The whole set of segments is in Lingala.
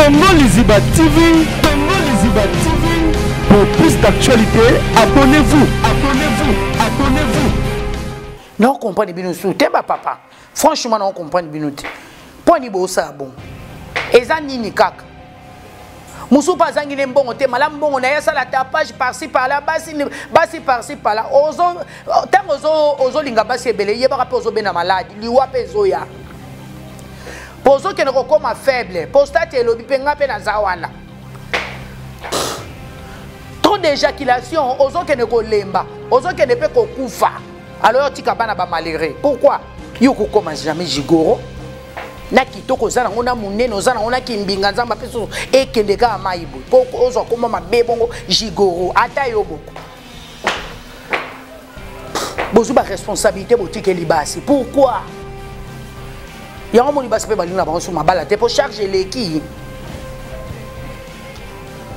Congo Liziba TV, Congo Liziba TV. Pour plus d'actualités, abonnez-vous, abonnez-vous, abonnez-vous. Na comprendre bino su te ba papa. Franchement na comprendre bino te. Mpo ni bosala bongo? Eza nini kaka? Mosusu mpe azangi ne mbongo te, malamu mbongo na ye asala tapage par-ci par-là, basi basi par-ci par-là. Ozo ntango ozolinga basi ebele, yebaka mpe ozobenda maladi, liwa mpe ezoya, mpo ozokende kokóma faible. Prostate elobi mpe nga mpe naza wana, trop d'éjaculation, ozokende kolemba, ozokende mpe kokufa. Alors otika bana bamalheureux, pourquoi? Yo kokóma jamais gigolo na kitoko oza nango, na monene oza nango, na kimbinga Nzambe ape susu ekende kaka mai boye, mpo ozwa koma mabe bongo gigolo. Ata yo boko bozwi baresponsabilité, botikeli basi, pourquoi? Yango moni basi mpe balingi na bango so mabala te, mpo charge eleki,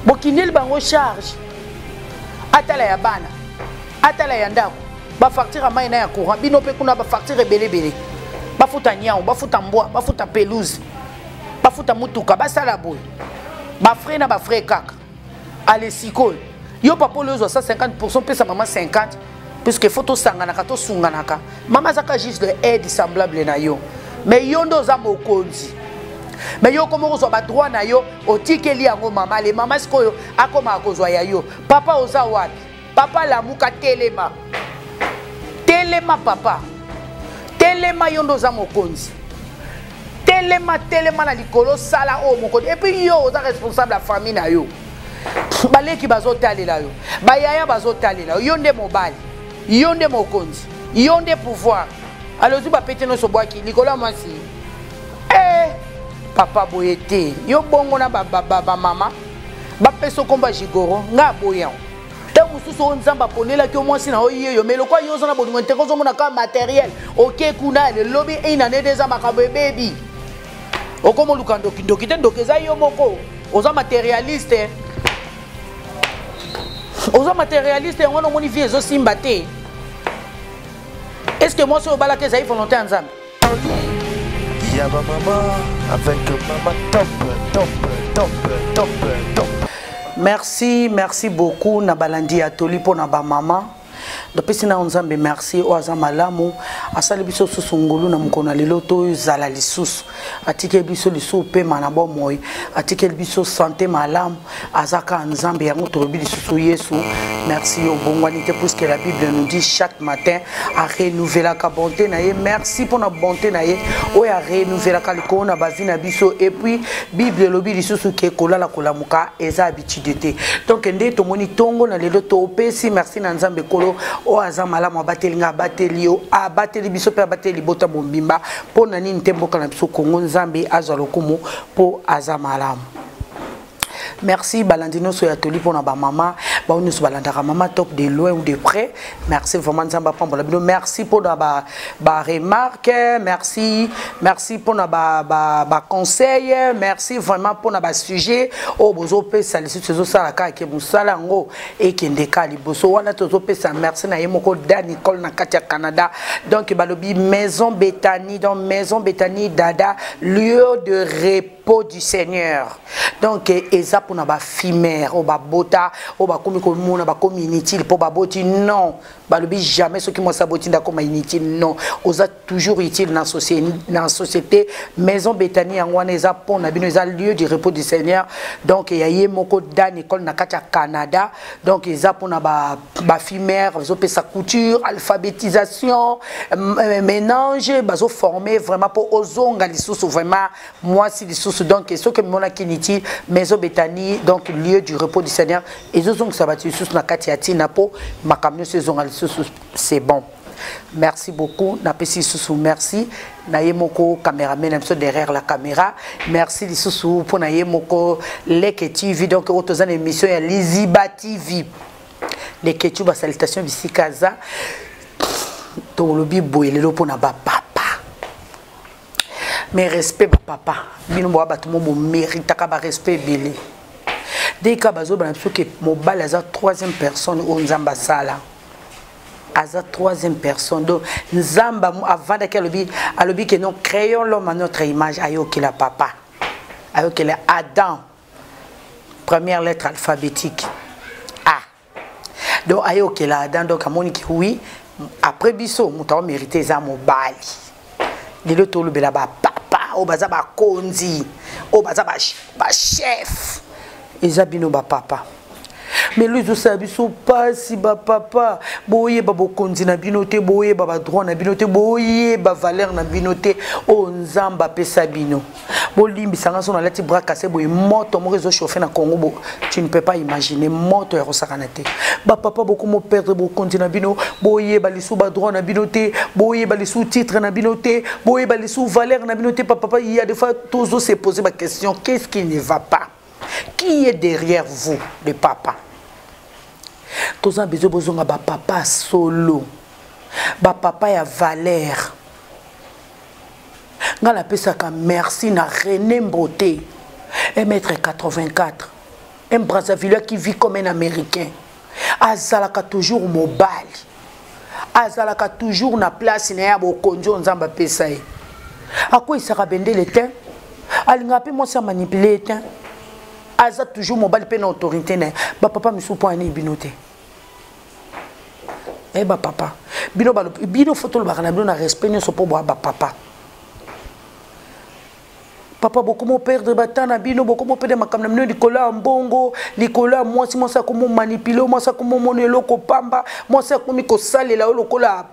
bokindeli bango charge, atala ya bana, atala ya ndako, bafacture ya mai na ya courant, bino mpe kuna bafacture ebelebele, bafuta nyau, bafuta mbwa, bafuta pelouse, bafuta mutuka, basala boye, bafrais na bafrais kaka. Ale sikoyo yo papa, oyo ozwa 150, pesa mama 50, puisque faut tosanganaka, tosunganaka. Mama azaka juste aide semblable na yo, mais yo nde oza mokonzi. Mais yo okoma kozwa badroit na yo, otikeli yango mama. Le mama sikoyo akomaka kozwa ya yo. Papa, oza wapi? Papa, lamuka, telema, telema papa, telema. Yo nde oza mokonzi, telema, telema na likolo, sala oyo mokonzi. Et puis yo oza responsable ya famille na yo, baleki bazotalela yo, bayaya bazotalela yo. Yo nde mobali, yo nde mokonzi, yo nde pouvoir. Alozwi bapete nyonso, bwaki likolo ya mwasi. Eh, papa, boye te. Yo bongo na bamama bapesa okomba gigolo, nga aboyi yango. Ntango mosusu oyo Nzambe aponelaki yo mwasi na yo ye yo, mais lokwa yo oza na bolingo te, ozomona kaka matériel, oke kuna, lelobi une année, eza makambo ebebi, okoma oluka ndoki. Ndoki te, ndoki eza yo moko, oza matérialiste, oza matérialiste. Yango wana omoni vie ezosimba te. Est ce que mwasi oyo obalaka ezali volonté ya Nzambe? Ya ba maman avec maman top top top top top. Merci, merci beaucoup na balandi ya toli mpo na bamama. Topesi na Nzambe merci oyo aza malamu, asali biso susu ngolu na mokolo na lelo, tozala lisusu, atikeli biso lisusu pema na bomoi, atikeli biso santé malamu. Aza kaka Nzambe. Yango tolobi lisusu: Yesu merci, obongwani te, puisque la Bible nous dit chaque matin arenouvelaka bonté na ye. Merci mpona bonté na ye oyo arenouvelaka likolo na bavie na biso. Et puis Bible elobi lisusu ke kolala kolamuka eza habitude te. Donc nde tomoni ntongo na lelo, topesi merci na Nzambe Kolo oyo aza malamu, abateli nga, abateli yo, abateli biso mpe abateli libota mobimba. Mpo na nini te? Mboka na biso Kongo, Nzambe azwa lokumu mpo aza malamu. Merci balandi nyonso ya toli mpona bamama, bao nyonso balandaka mama top de loin ou de près, merci vraiment, Nzambe apambola bino. Merci mpona baremarque, merci, merci mpona baconseil, merci vraiment mpona basujet oyo bozopesa lisusu, ezosala kaka ke mosala yango ekende ka liboso. Wana tozopesa merci na ye moko Da Nicole na kati ya Canada. Donc balobi Maison Betani, donc Maison Betani Dada, lieu de repos du Seigneur. Donc eza mpona bafille-mère oyo babota, oyo bakomi komona bakomi inutile mpo baboti. Non, balobi jamais soki mwasi aboti nde akoma inutile. Non, oza toujours utile na société. Maison Betani yango wana eza mpo na bino, eza lieu du repos du Seigneur. Donc ya ye moko Da Nicole na kati ya Canada. Donc eza mpona bafille-mère, bazopesa couture, alphabétisation, ménage, bazoforme vraiment mpo ozonga lisusu vraiment mwasi lisusu. Donc soki omonaki inutile, Maison Betani, donc lieu du repos du Seigneur, ezozongisa bato lisusu na kati ya ntina mpo makambo nyonso ezonga lisusu. C'est bon, merci beaucoup. Napesi lisusu merci na ye moko caméraman na biso derrière la caméra. Merci lisusu mpo na ye moko Leke TV. Donc oyo toza na émission ya Liziba TV, Leke Tu, basalutation bisika aza. Tolobi boye lelo mpona bapapa. Mais respect bapapa, bino boya bato mo boméritaka barespect ebele. Deka bazobana biso ke mobali aza troisième personne oyo Nzambe asala, aza troisième personne. Donc Nzambe avandaki, alobi ke non, créons l'homme à notre image. Ayokela papa. Ayokela Adam, première lettre alphabétique A. Donc ayokela Adam, donc amoni ki oui, après biso moto ao mérité eza mobali. Lelo tolobela ba papa oyo baza bakonzi, oyo baza ba chef, eza bino ba papa. Mais lui ezosala biso mpasi bapapa, boyeba bokonzi na bino te, boyeba badroit na bino te, boyeba valeur na bino te oyo Nzambe apesa bino. Bolimbisa nga so nalati bras cassé boye, moto moko ezochauffe na Congo, bo, tu ne peux pas imaginer moto ya kosakana te. Bapapa bokomo perdre bokonzi na bino, boyeba lisu badroit na bino te, boyeba lisu titre na bino te, boyeba lisu valeur na bino te. Papa, il y a des fois tozo se poser ba question, qu'est-ce qui ne va pas? Qui est derrière vous, le papa? Toza besoin bozonga ba papa solo, ba papa ya valeur. Nga napesaka merci na René Mboté, 1m84, un Brazzavillois qui vit comme un Américain. Azalaka toujours mobali, azalaka toujours na place na ya bokonzi oyo Nzambe apesa ye. Akweyisaka bendele te, alingaka mpe mwasi amanipule ye te, aza toujours mobali mpe na autorité na ye. Bapapa misusu mpo ani bino te. Eh bapapa, bino balo, bino fo tolobaka na bino na respect nyonso mpo boya bapapa. Papa, bokomo perdre bata na bino, bokomo perdre makambo na bino likolo ya mbongo, likolo ya mwasi, mwasi akomo manipuler, mwasi akomo mona eloko pamba, mwasi akomi kosalela yo lokola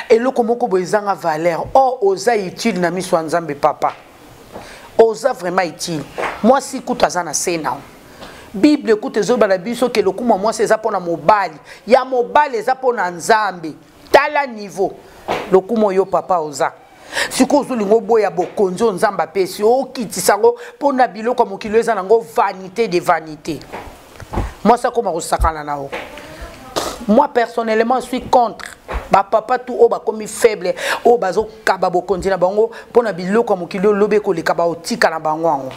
eloko moko boye ezanga valeur. Or oza utile na miso ya Nzambe papa. Oza vraiment utile. Mwasi kutu aza na se na yo. Bible kutu ezoloba na biso ke lokumu ya mwasi eza mpona mobali, ya mobali eza mpona Nzambe. Tala niveau lokumu oyo papa oza. Sikoyo ozolinga oboya bokonzi oyo Nzambe apesi, okitisa yango mpona biloko ya mokili oyo eza nango vanité de vanité. Mwasi akoma kosakana na yo. Moi personnellement je suis contre ba papa tout oyo bakomi faible, oyo bazokaba bokonzi na bango mpona biloko ya mokili oyo lobi ekoleka, baotika na bango yango.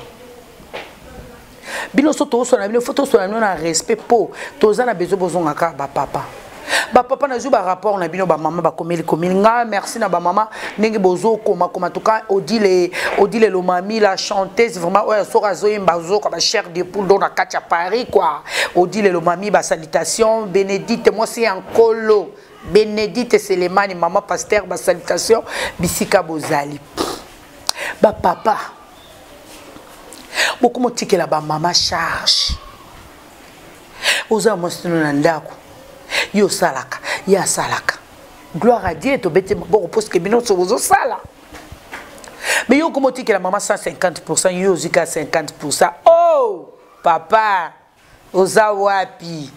Bino so tozosola na bino, fo tosola na bino na respect po toza na besoin bozonga kaka ba papa. Ba papa nazwi ba rapport na bino ba mama bakomeli komeli nga, merci na ba mama ndenge bozokoma koma. En tout cas Odile, Odile Lomami la chanteuse vraiment oyo soki azoyemba azoyoka ba chair de poule donc na kati ya Paris quoi. Odile Lomami ba salutation, Bénédicte mwasi ya Nkolo, Bénédicte Selemani maman pasteur ba salutation bisika bozali. Ba papa bokoma otikela ba mama charge. Oza mwasi tino na ndako, yo osalaka, ye asalaka. Gloire à Dieu, tobeti maboko parce que bino so bozosala. Mais yo okoma otikela mama 150%, yo ozwi ka 50%. Oh papa, oza wapi?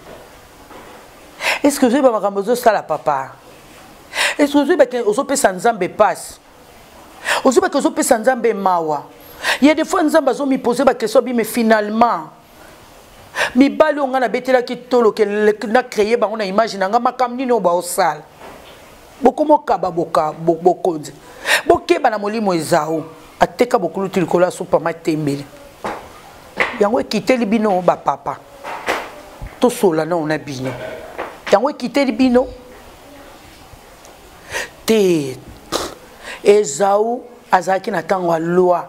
Est-ce que ozoyeba makambo ozosala papa? Est-ce que ozoyeba ke ozopesa Nzambe pasi? Ozoyeba ke ozopesa Nzambe mawa? Il y a des fois Nzambe azomiposer ba question bi, mais finalement mibali oyo nga nabetelaki tolo ke na créer bango na image na nga, makambo nini oyo baosala? Bokomokaba bokonzi, bokeba na molimo Ezau ateka bokulutu likolo ya supa matembele. Yango ekiteli bino ba papa, tosola nao na bino. Yango ekiteli bino te. Ezau azalaki na ntango ya loi,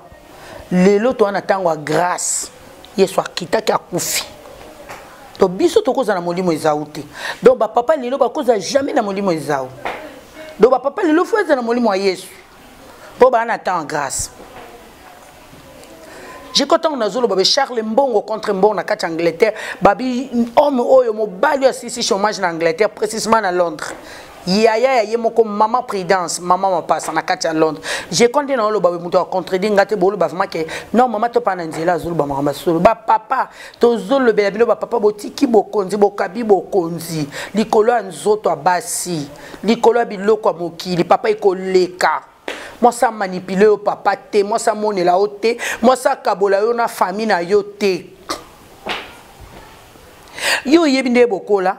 lelo toza na ntango ya grâce. Yesu akitaki akufi. Donc biso tokozala na molimo Ezau te. Donc ba papa lelo bakozala jamais na molimo Ezau. Donc ba papa lelo faut ezala na molimo ya Yesu po ba na temps grâce. J'ai content na zolo babe Charles Mbongo contre Mbongo na kati Angleterre, babi homme oyo mobali ya sisi chômage na Angleterre, précisément na Londres. Yaya ya ye moko maman Prudence, maman mapasa na kati ya Londres. J'ai compté na oloba muto a contredire ngate bolo ba vraiment que non maman to pa na nzela zolo ba maman solo ba papa to zolo bela bino ba papa botiki bokonzi bokabi bokonzi likolo ya nzoto ya basi likolo ya biloko ya mokili papa ekoleka. Moi ça manipule yo papa te, moi ça monela yo te, moi ça kabola yo na famille na yo te. Yo yebi nde bokola.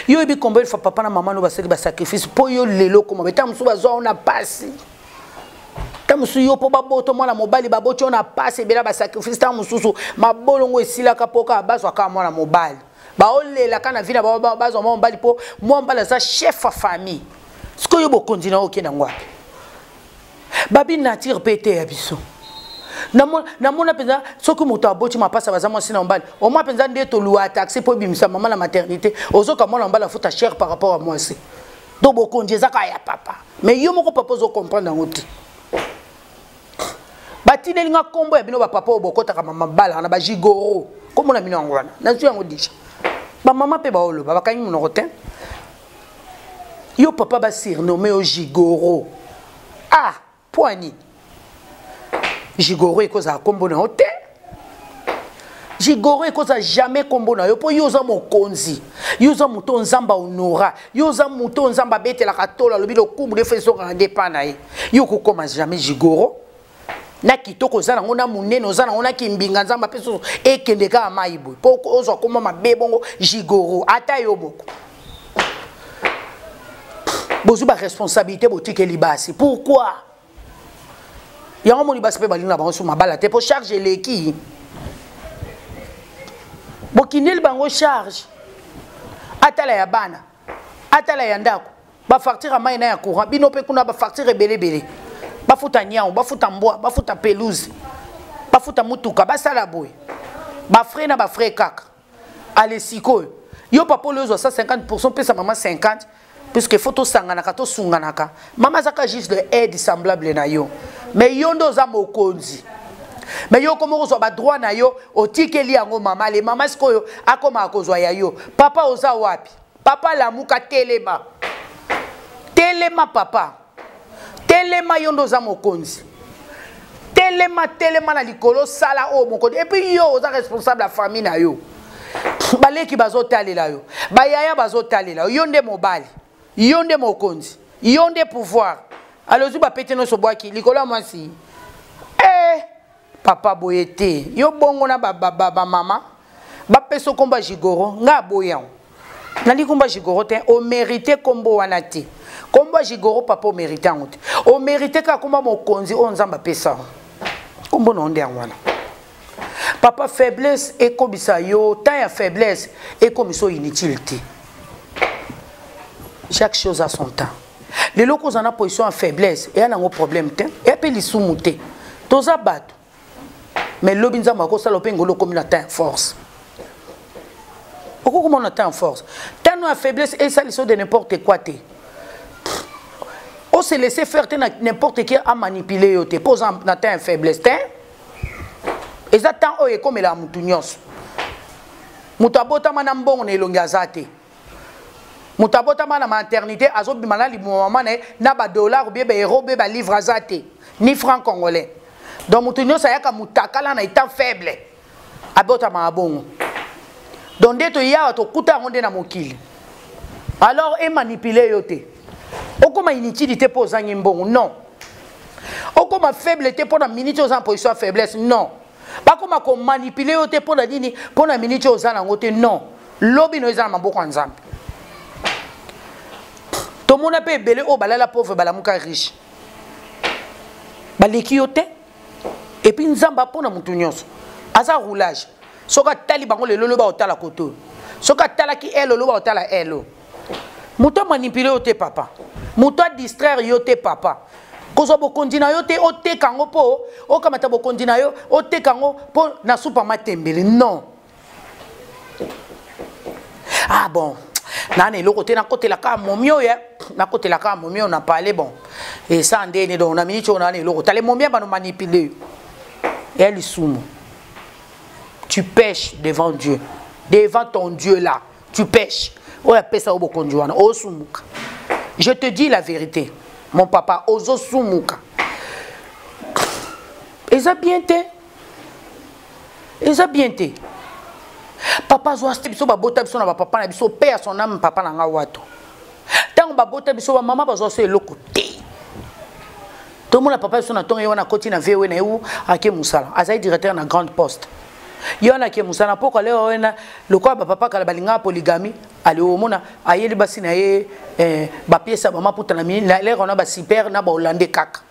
Yo yebi combien de fois papa na maman no basali ba sacrifice po yo lelo koma beta musu bazwa ona pasi. Ta musu yo po baboto mwana mobali baboti ona pasi ebela ba sacrifice ta mususu mabolongo esilaka po ka bazwa ka mwana mobali. Ba olela ka na vie na ba bazwa mwana mobali po mwana mobali aza chef ya famille. Sikoyo bokonzi na oke na ngwapi? Babi nature pe te ya biso. Namona mpenza soki moto aboti mapasa baza mwasi na mobali, omwa mpenza nde toluwa taxi mpo ebimisa mama na maternité, ozoka mwana mobali afuta cher par rapport à mwasi. Donc bokonzi eza kaka ya papa, mais yo moko papa ozocomprendre yango te. Batindeli nga nkombo ya bino bapapa oyo bokotaka mabala na bagigoro, nkombo na bino yango wana nazwi yango deja. Bamama mpe baoloba bakangi monoko te. Yo papa basurnome yo gigoro, ah, mpo ya nini? Gigoro ekozala nkombo na yo te. Gigoro ekozala jamais nkombo na yo, mpo yo oza mokonzi, yo oza moto Nzambe ahonora, yo oza moto Nzambe abetelaka tolo, alobi lokumu nde fo ezongaka nde epa na ye. Yo okokoma jamais gigoro na kitoko oza nango, na monene oza nango, na kimbinga Nzambe ape susu ekende kaka mai boye mpo ozwa koma mabe bongo gigoro. Ata yo moko bozwi baresponsabilité, botikeli basi. Pourquoi? Yango moni basi mpe balingi na bango su mabala te, mpo charge eleki. Bokindeli bango charge, atala ya bana, atala ya ndako, bafacture ya mai na ya courant, bino mpe kuna bafacture ebelebele, bafuta nyau, bafuta mbwa, bafuta pelouse, bafuta mutuka, basala boye, bafrais na bafrais kaka. Ale sikoyo yo papa oyo ozwa 150, pesa mama 50, puisque faut tosanganaka, tosunganaka. Mama azaka juste de aide semblable na yo, mais yo nde oza mokonzi. Mais yo koma kozwa badroit na yo, otikeli yango mama. Ale mama sikoyo akomaka kozwa ya yo. Papa oza wapi? Papa lamuka, telema, telema papa, telema. Yo nde oza mokonzi, telema, telema na likolo, sala oyo mokonzi. Et puis yo oza responsable ya famille na yo, baleki bazotalela yo, bayaya bazotalela yo. Yo nde mobali, yo nde mokonzi, yo nde pouvoir. Ale ozwi bapete nyonso, bwaki likolo ya mwasi. Eh, papa, boye te. Yo bongo na bamama bapesa okomba gigoro, nga aboyi yango. Nali komba gigoro te, omérite kombo wana te. Kombo ya gigoro, papa, omérite yango te. Omérite kaka komba mokonzi oyo Nzambe apesa kombo na yo nde yango wana. Papa, faiblesse ekobisa yo temps ya faiblesse ekomisa yo inutile te. Chaque chose a son temps. Lelo kozala na position ya faiblesse eya nango problème te, eya mpe lisumu te, toza bato. Mais lobi Nzambe akosala mpe ngolo, okomi na temps ya force, okokomona temps ya force. Tano ya faiblesse esalisa de n'importe quoi te, ose laisser faire te na n'importe qui amanipuler yo te, mpo oza na temps ya faiblesse te. Eza temps oyo ekomelaka motu nyonso. Moto abotama na mbongo na elongi aza te. Moto abotama na maternité azobima na libumu mama na ye na badollar obie baeuro obie balivre aza te, ni franc congolais. Donc moto nyonso ayaka motakala na état faible, abotamaka bongo. Donc nde toyawa tokuta yango nde na mokili. Alors emanipule yo te, okóma inutile te mpo ozangi mbongo. Non, okóma faible te mpo na minute oza na position ya faiblesse. Non, bakóma komanipule yo te. Mpo na nini? Mpo na minute oyo oza nango te. Non, lobi no eza na maboko ya Nzambe. Tomona mpe ebele oyo balala pauvre, balamuka riche, baleki yo te. Et puis Nzambe apona motu nyonso aza roulage. Soki atali bango lelo, loba otala koto oyo. Soki atalaki elo, loba otala elo. Moto amanipule yo te, papa. Moto adistraire yo te, papa. Kozwa bokonzi na yo te, oteka yango mpo okamata bokonzi na yo, oteka yango mpo na supa matembele. Non. Ah bon, nana eloko te, nakotela kaka momi oyo, nakotela kaka momi oyo na pale. Bon, esa ndeni. Donc na miniti oyo nana eloko tale momi ya bano manipule yo, eya lisumu. Tu pèches devant Dieu, devant ton Dieu là tu pèches. Oyo apesa yo bokonzi wana, osumuka. Je te dis la vérité, mon papa, ozosumuka. Eza bien te, eza bien te. Papa azwa biso, babota biso na bapapa na biso, pe ya son âme papa na nga wato. Ntango babota biso, bamama bazwa so eloko te. Tomona papa biso na ntongo ye wana akoti na VW na ye u ake mosala. Azali directeur na Grande Poste. Ye wana ake mosala mpo kaleo wana, lokola bapapa kala balingaka polygamie. Ale omona ayeli basi na ye bapiese ya bamaputa na lere wana, basuper na bahollandais kaka.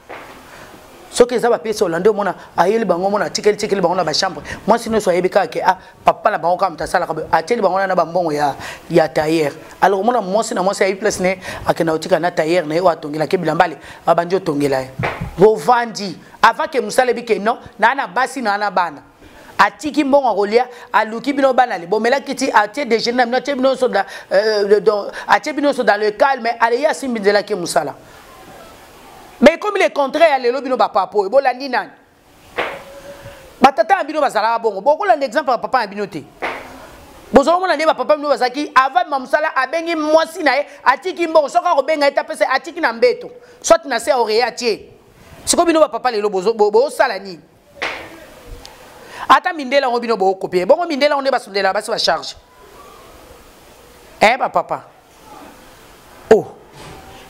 Soki eza bapiese hollandais, omona ayeli bango, omona atikeli tikeli bango na bachambre. Mwasi nyonso ayebi kaka ke ah, papa na bango kaka moto asalaka boye, atieli bango na bambongo ya tailleur. Alors omona mwasi na mwasi ayebi place ne akenda kotika na tailleur na ye oyo atongelaki bilamba. Ale babandi otongela ye, bovandi. Avant que mosala ebi ke non, naa na basi naa na bana. Atiki mbongo akolia, aluki bino bana le bomelaki ti atie déjeuner na bino, atie bino nyonso dans, atie bino nyonso dans le calme, aleyi asimbi nzela ake mosala. Mais ekomi le contraire ya lelo bino bapapa oyo bolandi nani? Batata na bino bazalaka bongo, bokolanda exemple ya papa na bino te. Bozomona nde bapapa bino bazalaki avant ma mosala, abengi mwasi na ye, atiki mbongo, soki akobenga ye te apesa, atiki na mbeto soit na se ya oreiller atie. Sikoyo bino bapapa lelo bozosala nini? Ata mindele yango bino bokopie bongo, mindele yango nde basundelaka basi bacharge. Eh bapapa, oh,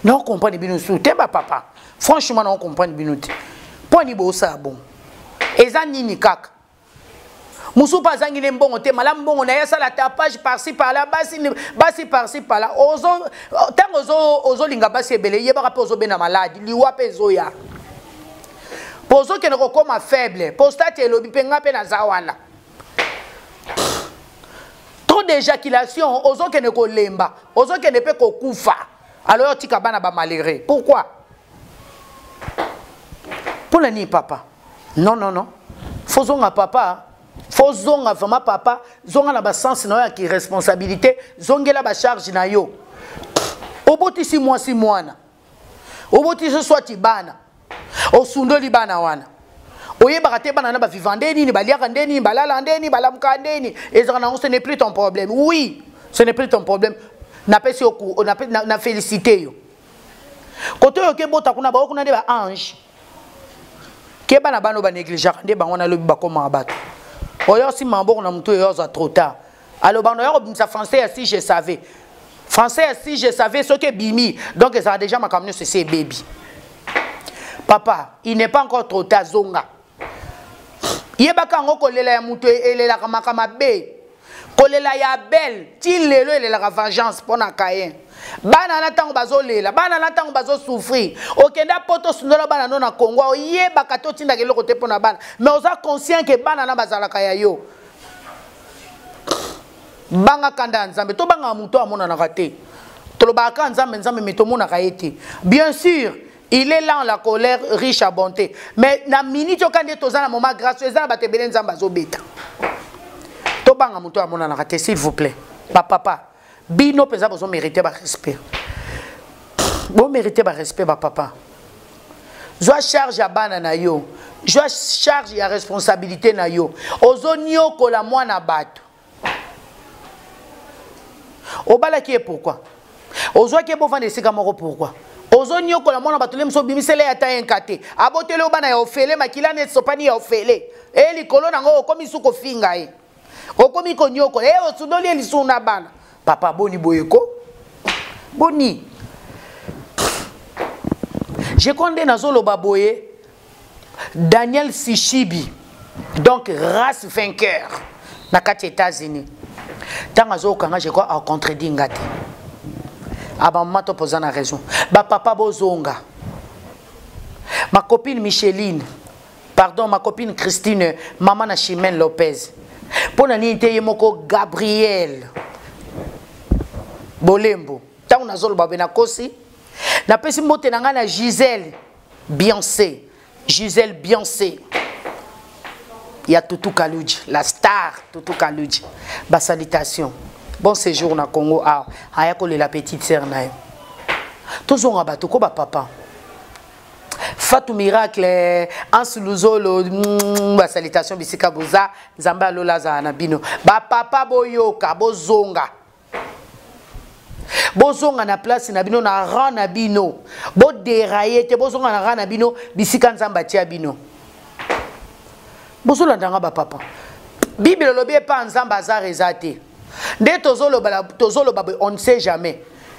na comprendre bino su te bapapa, franchement na comprendre bino te. Mpo ani bosala bongo? Eza nini kaka? Mosusu mpe azangi ne mbongo te, malamu mbongo na ye asala tapage par-ci par-là, basi basi par-ci par-là. Ozo ntango ozolinga basi ebele, yebaka mpe ozobenda maladi, liwa mpe ezoya, mpo ozokende kokóma faible. Prostate elobi mpe nga mpe naza wana, trop d'éjaculation, ozokende kolemba, ozokende mpe kokufa. Alors otika bana bamalheureux, pourquoi? Mpona nini papa? Non, non, non, faut zonga papa, faut zonga vraiment papa, zonga na basens na yo ya kiresponsabilité, zongela bacharge na yo. Obotisi mwasi mwana, obotisi swati bana, osundoli bana wana, oyebaka te bana na baviva nde nini, baliaka nde nini, balala nde nini, balamuka nde nini, ezalaka nango, ce n'est plus ton problème. Oui, ce n'est plus ton problème. Napesi yo na félicité yo. Kote oyo okebota kuna, bao kuna nde baange ke bana bana oyo banégligeaka nde bango wana lobi bakomaka bato. Oyo osima maboko na motu oyo ozwa trop tard. Aloba na oya kobimisa français ya si je savais, français ya si je savais. Soki ebimi, donc ezala déjà makambo nyonso esi ebebi. Papa, il n'est pas encore trop tard, zonga. Yebaka yango, kolela ya moto elelaka maka mabe. Kolela ya Abel ti lelo elelaka vengeance mpo na Caïn. Bana na ntango bazolela, bana na ntango bazosouffrir, okenda poto, osundola bana no na Kongo, oyebaka te, otindaka eloko te mpo na bana, mais oza conscient ke bana na bazalaka ya yo. Banga kanda ya Nzambe. Tobangaka moto amonanaka te. Tolobaka kaka Nzambe, Nzambe, mais tomonaka ye te. Bien sûr, il est lent la colère, riche à bonté, mais na minute oyo nde toza na moment grâce, eza na bato ebele Nzambe azobeta. Tobanga moto amonanaka te, s'il vous plaît. Bapapa, bino mpenza bozomérite barespect, bomérite barespect. Bapapa, zwa charge ya bana na yo, zwa charge ya responsabilité na yo. Ozoniokola mwana bato, obalaki ye pourquoi? Ozwaki ye bovanda esika moko pourquoi? Ozoniokola mwana bato le mosu, obimisele ye ata yenka te, aboteli yo bana ya ofele, makila na esopani ya ofele e likolo nango, okomi su kofinga ye, okomi koniokola ye, osundoli ye lisusu na bana. Papa, boni boyeko? Boni? Je crois nde nazoloba boye, Daniel Sishibi, donc race vainqueur na kati ya États-Unis, ntango azokanga, je crois acontredit nga te. Abamama to poza na raison. Bapapa, bozonga. Ma copine Micheline, pardon, ma copine Christine, mama na Chimène Lopez, mpo na nini te ye moko Gabriel Bolembo? Ntango nazoloba be nakosi, napesi mbote na ngai na Gisèle Beyoncé, Gisèle Beyoncé ya Tutu Kaluji, la star Tutu Kaluji. Basalutation, bon séjour na Congo awa, aya kolela petite sœur na yo. Tozonga bato ko bapapa. Fatou Miracle, Anse Luzolo, basalutation bisika boza, Nzambe alola azala na bino. Bapapa, boyoka, bozonga. Bozonga na place na bino, na rang na bino. Bodérailler te, bozonga na rang na bino, bisika Nzambe atia bino. Bozolanda nga bapapa. Bible elobi epa Nzambe hasard eza te. Nde tozoloba, tozoloba boye, on ne sait jamais.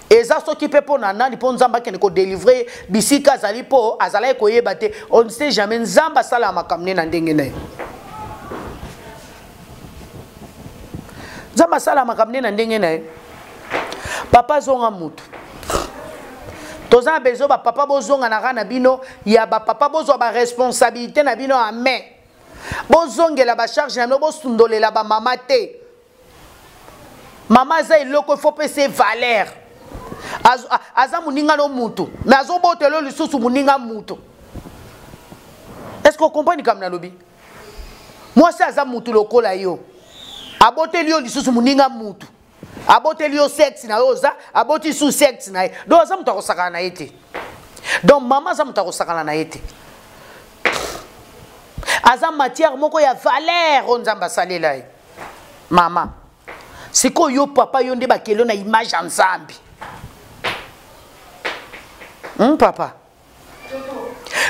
Eza soki mpe mpo na nani, mpo Nzambe akende kodélivre bisika azali, mpo azalaki koyeba te. On ne sait jamais, Nzambe asalaka makambo nde na ndenge na ye. Nzambe asalaka makambo nde na ndenge na ye. Papa, azonga mutu. Toza na besoin bapapa bozonga na rang na bino ya bapapa, bozwa baresponsabilité na bino amen, bozongela bacharge na bino, bosundolela bamama te. Mama aza eloko, ifo pesa valeur. Aza moninga no mutu, mais azobotela lisusu moninga mutu. Est-ce que comprendre likambo nalobi? Mwasi aza mutu lokola yo, aboteli yo lisusu moninga mutu, aboteli yo sexe na yo, oza aboti su sexe na ye, donc aza moto akosakana na ye te. Donc mama aza moto akosakana na ye te, aza matière moko ya valeur oyo Nzambe asalela ye mama. Sikoyo yo papa, yo nde bakelo na image ya Nzambe. Papa,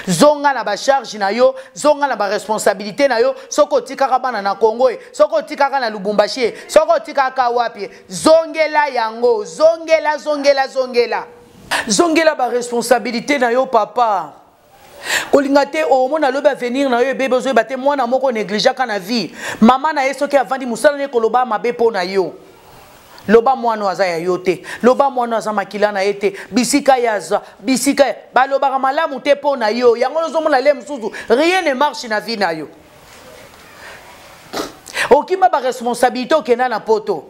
zonga na bacharge na yo, zonga na baresponsabilité na yo. Soki otikaka bana na Congo ye, soki otikaka na Lubumbashi ye, soki otikaka wapi ye, zongela yango, zongela, zongela, zongela, zongela baresponsabilité na yo papa. Kolinga te omona lobi avenir na yo ebebe, ozoyeba te. Mwana moko négligeaka na vie mama na ye, soki avandi mosala na ye, koloba mabe mpo na yo. Loba mwana aza ya yo te, loba mwana aza makila na ye te, bisika ye aza bisika ye balobaka malamu te mpo na yo. Yango ozomona le mosusu, rien ne marche na vie na yo. Okima baresponsabilité, okenda na poto.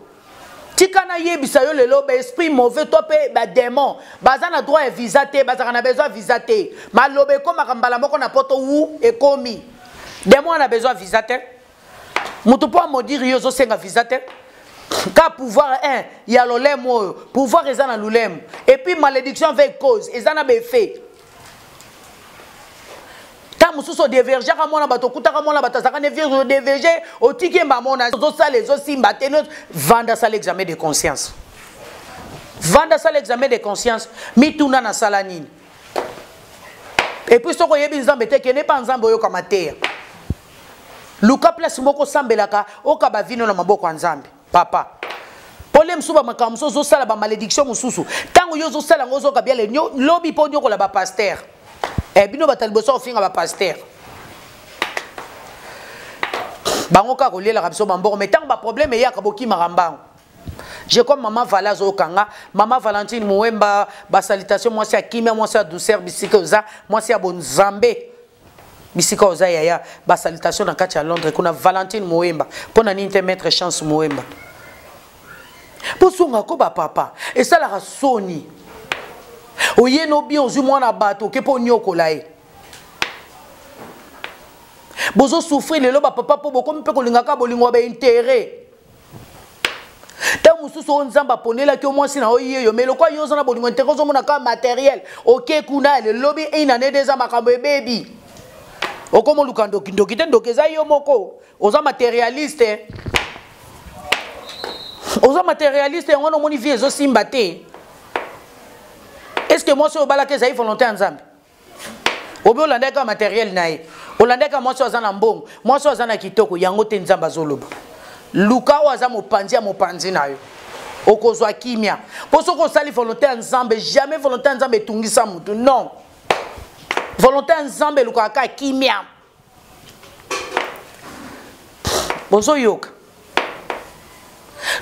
Tika nayebisa yo lelo, baesprit mauvais to mpe badémon baza na droit ya visa te, bazalaka na besoin ya visa te. Maloba ekomaka mbala moko na poto wu ekomi. Démon ana besoin ya visa te. Moto mpo amodire yo, ozosenga visa te. Ka pouvoir 1 ya lolemo oyo, pouvoir eza na lolemo, et puis malédiction avec cause eza na baeffet. Ntango mosusu odéviergeaka mwana bato, okutaka mwana bato azalaka ne vierge, odévierge, otiki ye mbamona, ozosala ezosimba te. Vanda, sala examen de conscience. Vanda, sala examen de conscience, mituna: nasala nini? Et puis soki oyebi Nzambe te, kende mpa Nzambe, oyoka mateya, luka place moko osambelaka, okaba vino na maboko ya Nzambe. Papa, pole mosusu, bamakambo mosusu ozosala, bamalédiction mosusu, ntango yo ozosala yango, ozoka biale lobi mpo onyokola bapaster. Bino bato ya liboso ofinga bapaster, bango kaka kolielaka biso bambongo, mais ntango baproblème eyaka, bokimaka mbango. Je comme mama Vala azokanga, mama Valentine Mowemba, basalutation. Mwasi ya kimia, mwasi ya douceur, bisika oza, mwasi ya bonzambe, bisika oza yaya, basalutation na kati ya Londres kuna. Valentine Moemba, mpo na nini te maître Chance Moemba? Mpo songako bapapa esalaka soni. Oye no bien, ozwi mwana bato, oke mpo onyokola ye. Bozosouffrir lelo bapapa, mpo bokomi mpe kolingaka bolingo ya baintérêt. Ntango mosusu oyo Nzambe aponelaki yo mwasi na yo ye yo, mais lokwa yo oza na bolingo intérêt, ozomona kaka matériel, oke kuna. Lelobi une année, eza makambo ebebi, okoma oluka ndoki. Ndoki te, ndoki eza yo moko, oza matérialiste, oza matérialiste. Yango wana omoni vie ezosimba te. Est ce que mwasi oyo obalaki ezali volonté ya Nzambe? Obi olandaki kaka matériel na ye, olandaki kaka mwasi oyo aza na mbongo, mwasi oyo aza na kitoko. Yango te Nzambe azoloba. Luka oyo aza mopanzi ya mopanzi na yo, okozwa kimia. Mpo soki osali volonté ya Nzambe, jamais volonté ya Nzambe etungisa motu, non. Volonté ya Nzambe elukaka kaka kimia. Bozoyoka?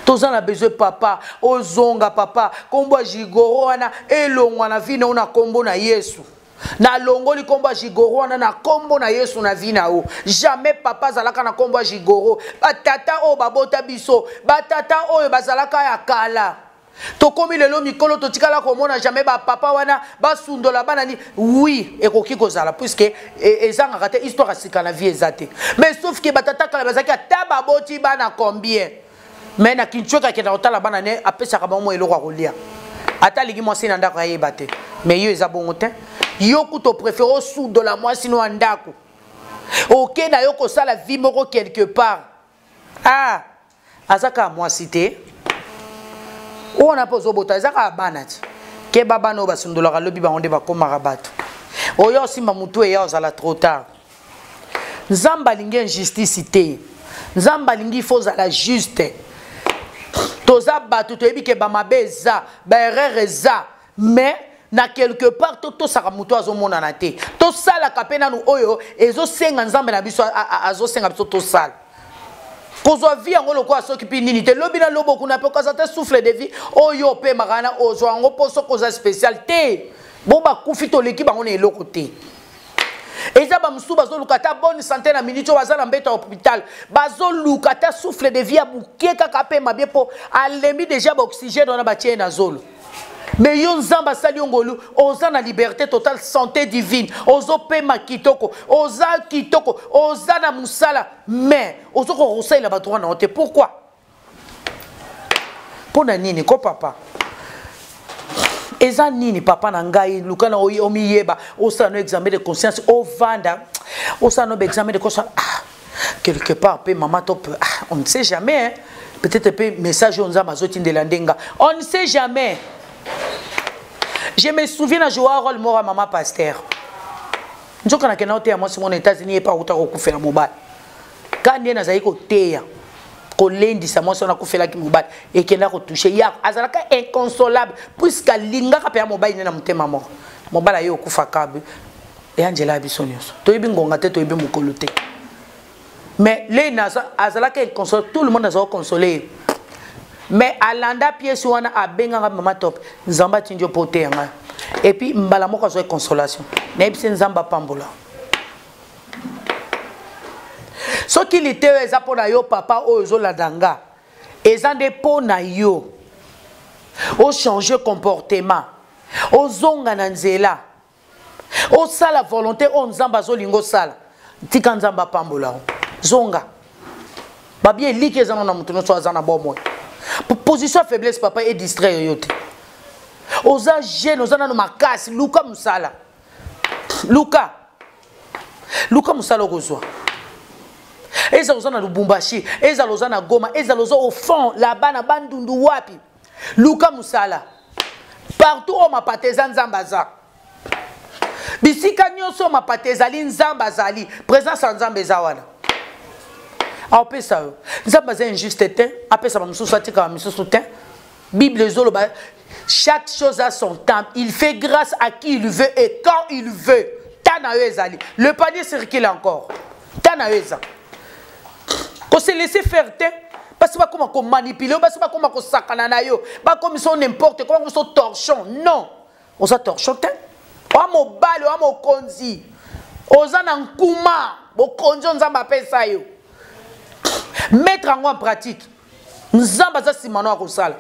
Toza na besoin papa ozonga. Papa, nkombo ya Gigoro wana elongwa na vie na yo na nkombo na Yesu. Nalongoli nkombo ya Gigoro wana na nkombo na Yesu na vie na yo. Jamais papa azalaka na nkombo ya Gigoro. Batata oyo babota biso, batata oyo bazalaka ya kala, tokomi lelo mikolo, totikala komona jamais bapapa wana basundola bana ni. Oui, ekoki kozala, puisque ezangaka te, histoire ya sika na vie eza te. Mais sauf ke batata kala bazalaki, ata baboti bana combien, mais na kintsweka akenda kotala bana ne, apesaka bango mwa eloko ya kolia, ata alingi mwasi na ndako ayeba te. Mais yo eza bongo te. Yo kuta opréféré osundola mwasi no ya ndako, oke na yo kosala vie moko quelque part. Ah, aza kaka mwasi te wana mpe ozobota, eza kaka bana ti. Keba, bana oyo basundolaka, lobi bango nde bakomaka bato oyo osimba motu eya ozala trop tard. Nzambe alingi injustice te. Nzambe alingi fo ozala juste. Toza bato, toyebi ke bamabe eza, baerreur eza, mais na quelque part totosaka moto azomonana te. Tosalaka mpe nanu oyo ezosenga Nzambe na biso, azosenga biso tosala. Kozwa vie yango lokola soki mpi nini te. Lobi na lobo kuna mpe okaza te. Souffle de vie oyo opemaka wana, ozwa yango mpo soki oza spécial te. Bo bakufi, toleki bango na eloko te. Eza bamosusu bazoluka ata bonne santé na minute oyo, baza na mbeto ya hôpital, bazoluka ata souffle de vie ya moke kaka apema bien, mpo alembi déjà baoxygène wana batie ye na zolo. Mais yo Nzambe asali yo ngolu, oza na liberté totale, santé divine, ozopema kitoko, oza kitoko, oza na musala, mais ozo kosalela bato wana te. Pourquoi? Mpo na nini ko papa? Eza nini papa na ngai? Luka na omiyeba, osala no examen de conscience, ovanda osala no examen de conscience. Ah, quelque part pe mama top, ah, on ne sait jamais, hein? Peut-être pe message oyo Nzambe azotindela ndenga, on ne sait jamais. Je me souviens na joa rôle moko ya mama pasteur, nzoka nakenda koteya mwasi moko na États-Unis, ye mpe akuta kokufela mobali. Ka nde nazali koteya kolendisa mwasi wana akufelaki mobali, ekenda kotouche ya azalaka inconsolable, puisque alingaka mpe ya mobali nde na motema moko. Mobali aye okufaka eya nzela ya biso nyonso, toyebi ngonga te, toyebi mokolo te. Mais lena azalaka inconsolable, tout le monde azalaka console ye, mais alanda pièce wana, abengaka mama top, Nzambe atindi yo mpo oteya ngai. Et puis mbala moko azwaki consolation. Nayebisi Nzambe apambola. Soki liteyo eza mpo na yo papa oyo ozolanda nga, eza nde mpo na yo ochange comportement, ozonga na nzela, osala volonté oyo Nzambe azolinga osala. Tika Nzambe apambola yo, zonga. Babi eliki eza na moto nyonso aza na bomoi. Position ya faiblesse papa e distraire yo te. Oza jeune, oza nano makasi, luka mosala, luka, luka mosala okozwa. Ezala oza na Lubumbashi, ezala oza na Goma, ezala oza au fond là-bas na Bandundu wapi, luka mosala partout oyo mapata eza, Nzambe aza. Bisika nyonso mapata ezali, Nzambe azali, présence ya Nzambe eza wana, aopesa yo. Nzambe aza injuste te, apesa bamosusu, atika bamisusu te. Bible ezoloba chaque chose a son temps, il fait grâce à qui il veut et quand il veut. Ta na yo ezali, le panier circule encore, ta na yo eza. Kose laisser faire te, basi bakoma komanipule yo, basi bakoma kosakana na yo, bakomisa yo n'importe quoi, bakomisa yo torchon. Non, oza torchon te, oa mobali, oa mokonzi, oza na nkuma bokonzi oyo Nzambe apesa yo, mettre yango en pratique. Nzambe aza nsima no akosala.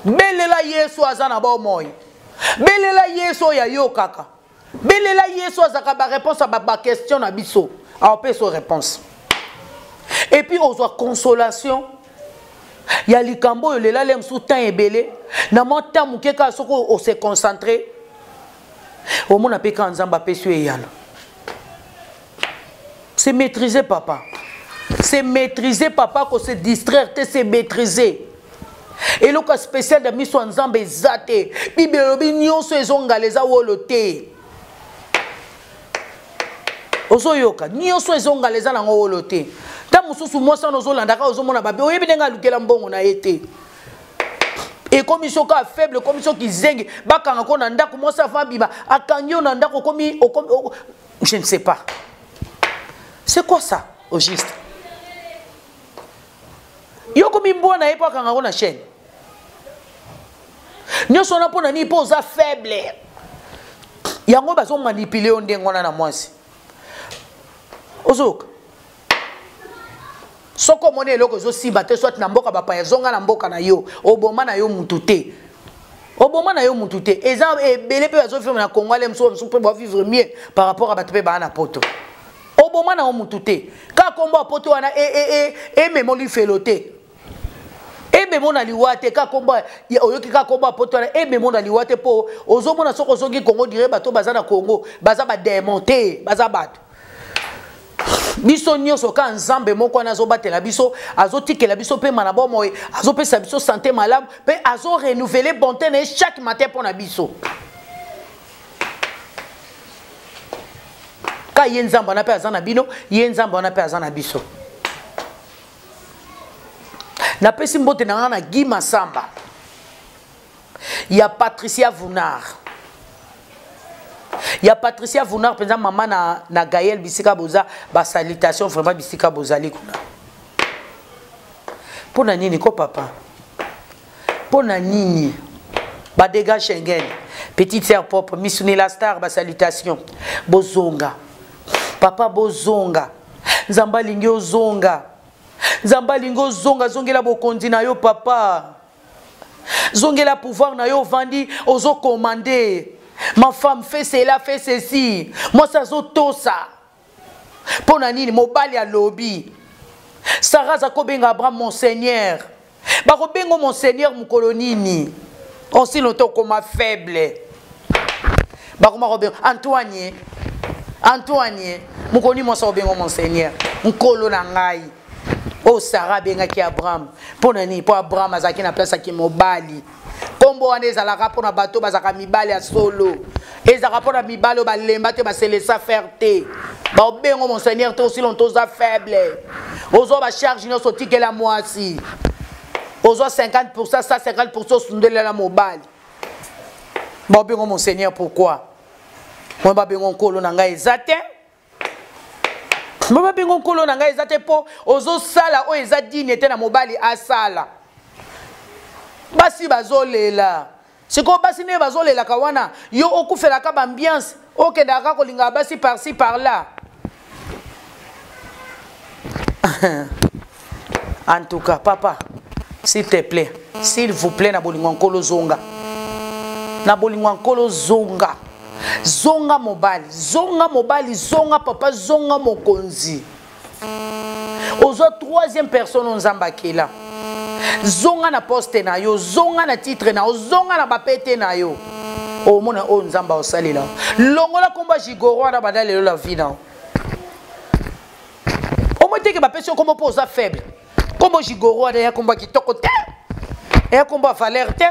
Belela Yesu aza na bomoi, belela Yesu oyo ayokaka, belela Yesu azalaka baréponse ya baquestion na biso, aopesa yo réponse. Et puis ozwa consolation ya likambo oyo lela le mosusu temps ebele na mwa temps moke kaka. Soki ose concentre, omona mpe kaka Nzambe apesi yo eyano. C'est maîtriser papa, c'est maîtriser papa, ko se distraire te, c'est maîtriser. Eloko ya spécial na miso ya Nzambe eza te. Bible elobi nyonso ezongala eza wolo te. Ozoyoka, nyonso ezongala eza nango wolo te. Ntango mosusu mwasi wana ozolandaka, ozomona babe, oyebi ndenge alukela mbongo na ye te. Ekomi soki afaible, ekomi soki zengi, bakanga ko na ndako. Mwasi afa abima, akangi yo na ndako, okomi, je ne sais pas c'est quoi ça au juste. Yo komi mbwa na ye mpo akanga ngo na chaîne nyonso wana mpo na nini? Mpo oza faible, yango bazomanipule yo ndenge wana na mwasi. Ozoyoka, soki omoni eloko ezosimba te, soit na mboka bapaya, zonga na mboka na yo. Oboma na yo mutu te, oboma na yo mutu te. Eza ebele mpe bazovivre na Congo, ale mosusu, mosusu mpe bavivre mieux par rapport à bato mpe baa na poto. Oboma na yo mutu te, kaka kombo ya poto wana emema lifelo te, ememo na liwa te. Kaka kombo oyoki, kaka kombo ya poto wana ememo na liwa te. Mpo ozomona soki ozongi Congo, dire bato baza na Congo baza badémon te, baza bato. Biso nyonso kaka Nzambe moko wana azobatela biso, azotikela biso pema na bomoi, azopesa biso santé malamu, mpe azorenouveler bonté na ye chaque matin mpo na biso. Ka ye Nzambe wana mpe aza na bino, ye Nzambe wana mpe aza na biso. Napesi mbote na nga na Guy Masamba ya Patricia Vunard, ya Patricia Vunard mpenza, mama na Gaël, bisika boza, basalutation vraiment bisika bozali kuna. Mpo na nini ko papa? Mpo na nini badega Schengen? Petite sœur propre Misuni la star, basalutation. Bozonga papa, bozonga. Nzambe alingi ozonga, Nzambe alingi ozonga, azongela bokonzi na yo papa. Zongela pouvoir na yo ovandi ozo commander. Ma femme fait cela, fait ceci. Mwasi azotosa. Mpo na nini mobali alobi? Sarah aza kobenga Abraham mon seigneur. Bakobenga mon seigneur mokolo nini? Aussi longtemps okoma faible. Bakoma kobenga Antoine. Antoine, mokolo nini mwasi akobenga mon seigneur? Nkolo na ngai. Oyo Sarah abengaki Abraham. Mpo na nini? Mpo Abraham azalaki na place ya kimobali. Kombo wana ezalaka mpo na bato bazalaka mibali ya solo. Ezalaka mpo na mibali oyo balemba te, baselesa faire te. Baobengo mon seigneur te aussi longtemps oza faible. Ozwa ba charge nyonso otikela mwasi. Ozwa 50%, 150% osundelela mobali. Baobengo mon seigneur pourquoi? Moi babengo nkolo na ngai eza te. Mama bengo nkolo na ngai eza te mpo ozosala oyo eza digne te na mobali asala. Basi bazolela. Sikoyo basi ndenge bazolelaka wana, yo okufelaka ba ambiance, okendaka kolingaka basi par-ci par-là. En tout cas, papa, s'il te plaît, s'il vous plaît, na bolingo nkolo zonga. Na bolingo nkolo zonga. Zonga mobali, zonga mobali, zonga papa, zonga mokonzi. Ozwa troisième personne oyo Nzambe akela. Zonga na poste na yo, zonga na titre na yo, zonga na bapete na yo. Omona oyo Nzambe aosalela. Longola komba Gigoro wana banda lelo la vie na yo. Omoni te ke bapesi yo kombo mpo oza faible. Kombo Gigoro wana ya kombo ya kitoko te. Ya kombo ya valeur te.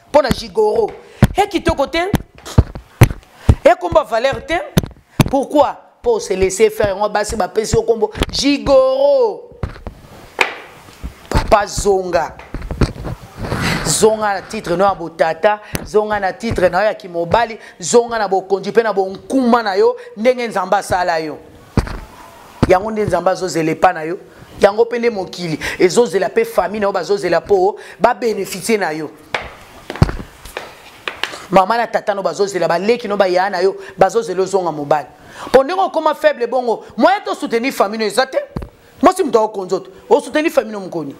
Mpo na Gigoro. Ya kitoko te. Ya kombo ya valeur te. Pourquoi? Mpo se laisser faire yango basi bapesi yo kombo Gigoro. Papa zonga. Zonga na titre no ya botata, zonga na titre na yo ya kimobali, zonga na bokonzi mpe na bonkuma na yo ndenge Nzambe asala yo. Yango nde Nzambe azozela epa na yo. Yango mpe nde mokili ezozela mpe famille na yo bazozela mpo ba bénéficier na yo. Mama na tata no bazozela, baleki no baya na yo bazozela ozonga mobali. Mpo ndenge okoma faible bongo, moyen to soutenir famille no eza te. Mwasi moto akokonza oto, o soutenir famille no mokoni.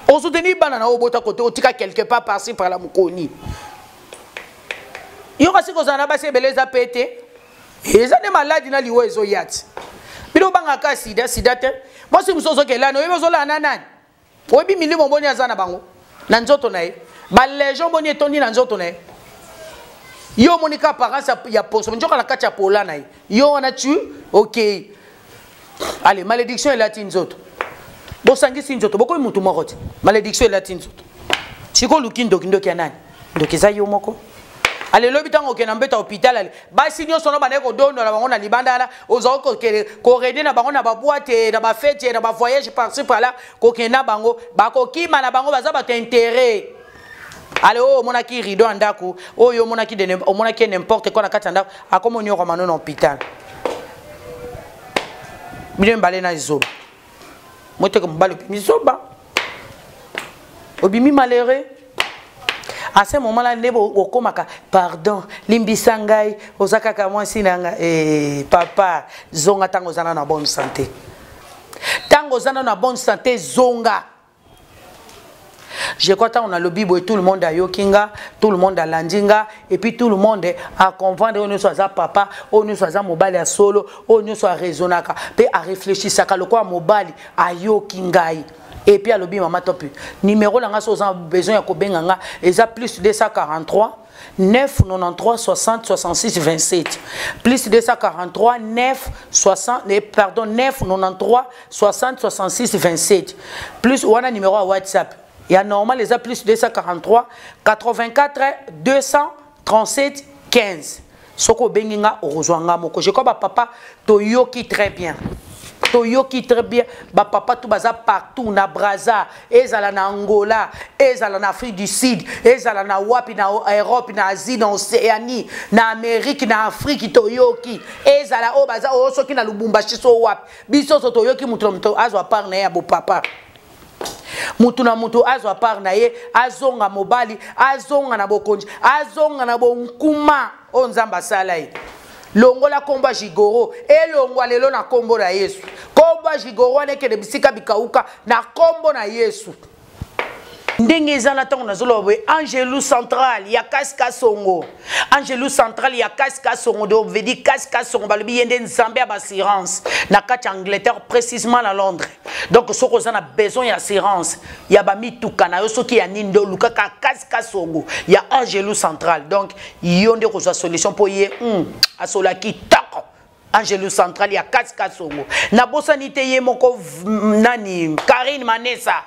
O soutenir bana na yo obota kote, otika quelque part par-ci par-là mokoni. Yo kasi kozala na basi ebele eza pe te. Eza nde maladi na liwa ezoya ti. Bino obangaka sida, sida te. Mwasi mosusu ozokela na oyebi ozolala na nani? Oyebi milimo boni aza na bango na nzoto na ye? Ba légion boni etondi na nzoto na ye? Yo omoni ka apparence ya poso, nzoka na kati ya pola na ye. Yo wana tu okei. Allez, malédiction elati nzoto. Bosangisi nzoto, bokomi mutu moko te. Malédiction elati nzoto. Sikoyo oluki ndoki, ndoki ya nani? Ndoki eza yo moko. Ale lobi ntango okende na mbeto ya hôpital, ale basi nyonso wana bandaki kodondola bango na libanda wana, ozalaki kokende korede na bango na baboite, na bafete, na bavoyage par-ci par-là, kokende na bango, bakokima na bango, baza bato ya intérêt. Ale oyo omonaki rideau ya ndako, oyo omonaki de, omonaki n'importe quoi na kati ya ndako, akoma onyokama no na hôpital. Bino mibale na zoba. Moteke mobali obimi zoba. Obimi malheureux. À ce moment-là, nde okomaka pardon, limbisa ngai, oza kaka mwasi na ngai. Eh, papa, zonga tango oza na bonne santé. Tango oza na bonne santé, zonga. Je crois tant on a le bibo et tout le monde a yokinga, tout le monde a landinga, et puis tout le monde a comprendre on soit papa, on soit mobali ya solo, on soit raisonnaka, pe a réfléchissaka le quoi mobali a yokingai. Et puis alobi mama topi. Numéro la nga so oza besoin ya kobenga nga eza plus 243 9 93 60 66 27. Plus 243 9 60, eh, pardon, 9 93 60 66 27. Plus wana numéro ya WhatsApp. Ya normal eza plus 243 84 237 15. Soko obengi nga okozwa nga moko. Je crois ba papa toyoki très bien. Toyoki très bien. Ba papa tout baza partout na Brazza, ezala na Angola, ezala na Afrique du Sud, ezala na wapi na Europe, na Asie, na Océanie, na Amérique, na Afrique toyoki. Ezala oyo baza oyo soki na Lubumbashi so wapi. Biso so toyoki mutu na mutu azwa part na ye ya bo papa. Mutu na mutu azwa part na ye, azonga mobali, azonga na bokonzi, azonga na bonkuma oyo Nzambe asala ye. Longola kombo ya Gigoro, elongwa lelo na kombo na Yesu. Kombo ya Gigoro wana ekende bisika bikauka na kombo na Yesu. Ndenge eza na ntango nazoloba boye, Angelu Central ya Kasi Kasongo, Angelu Central ya Kasi Kasongo, donc veut dire Kasi Kasongo balobi ye nde nzambe ya baassurance na kati ya Angleterre, précisément na Londres. Donc soki oza na besoin ya assurance ya bamituka na yo, soki ya nini, nde olukaka Kasi Kasongo ya Angelu Central. Donc yo nde kozwa solution mpo ye asolaki toko. Angelu Central ya Kasi Kasongo, nabosani te ye moko nani, Karine Manesa.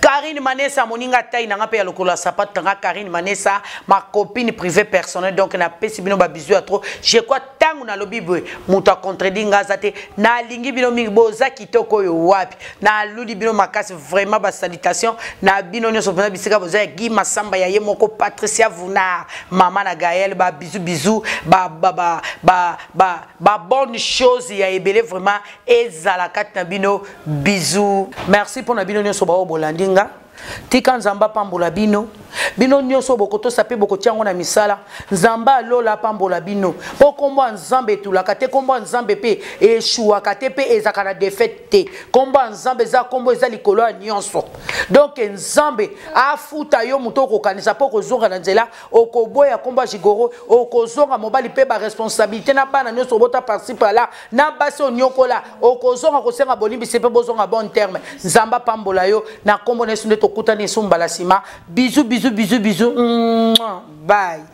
Karine Manesa, moninga tai nanga mpe ya lokolo ya sapato nanga. Karine Manesa, ma copine privée personnelle. Donc napesi bino babisous ya trop. Je crois ntango nalobi boye, moto acontredit nga aza te. Nalingi bino mingi, boza kitoko oyo wapi. Naluli bino makasi vraiment. Basalutation na bino nyonso mpenza bisika boza, ya Guy Masamba, ya ye moko Patricia Vunard, mama na Gael. Babisous, bisous, ba, ba, ba, ba, ba, ba bonne chose ya ebele vraiment ezala kati na bino. Bisous, merci mpona bino nyonso bao bolandi nga. Tika Nzambe apambola bino, bino nyonso bokotosa mpe bokotia yango na misala. Nzambe alola apambola bino, mpo nkombo ya Nzambe etulaka te, nkombo ya Nzambe mpe eshuwaka te, mpe ezalaka na défaite te. Nkombo ya Nzambe eza nkombo eza likolo ya nyonso. Donc Nzambe afuta yo moto okokanisa mpo okozonga na nzela, okoboya nkombo ya Gigoro, okozonga mobali mpe baresponsabilité na bana nyonso obota par-ci par-là, na basi onyokola, okozonga kosenga bolimbisi mpe bozonga bon terme. Nzambe apambola yo na nkombo na Yesu. Nde tokutani esu mbala nsima. Bisous, bisous, bisous, bisous. Bye.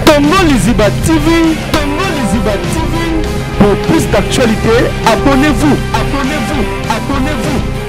Congo Liziba TV, Congo Liziba TV. Pour plus d'actualités, abonnez-vous, abonnez-vous, abonnez-vous.